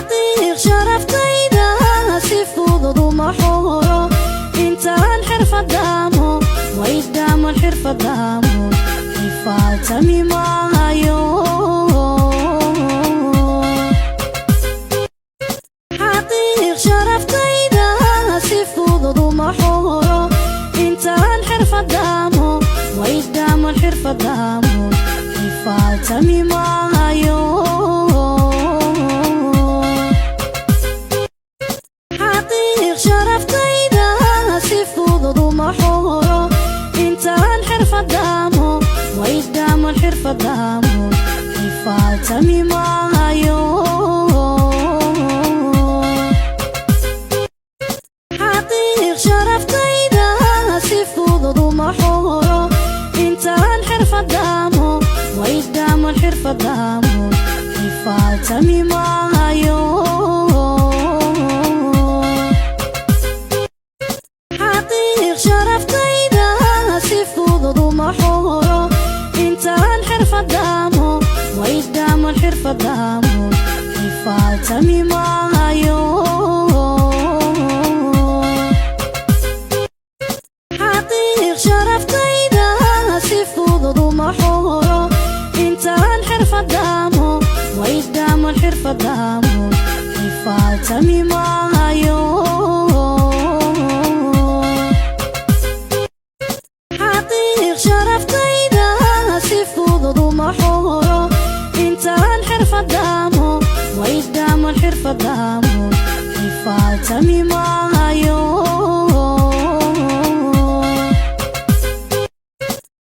Xaqiiq sharaftayda si fudud uma xoro intaan xirfadaamo waydaaman xirfadaamo xifaaltami maayo. Xaqiiq sharaftayda si fudud uma xoro intaan xirfadaamo waydaaman xirfadaamo xifaaltami maayo. Xaqiiq sharaftayda si fudud uma xoro intaan xirfadaamo waydaaman xirfadaamo xifaaltami maayo. Xaqiiq sharaftayda si fudud uma xoro intaan xirfadaamo waydaaman xirfadaamo xifaaltami maayo. Xaqiiq sharaftayda si fudud uma xoro intaan xirfadaamo waydaaman xirfadaamo xifaaltami maayo. Xaqiiq sharaftayda si fudud uma xoro intaan xirfadaamo waydaaman xirfadaamo xifaaltami maayo. Xaqiiq sharaftayda si fudud uma xoro intaan xirfadaamo waydaaman xirfadaamo xifaaltami maayo.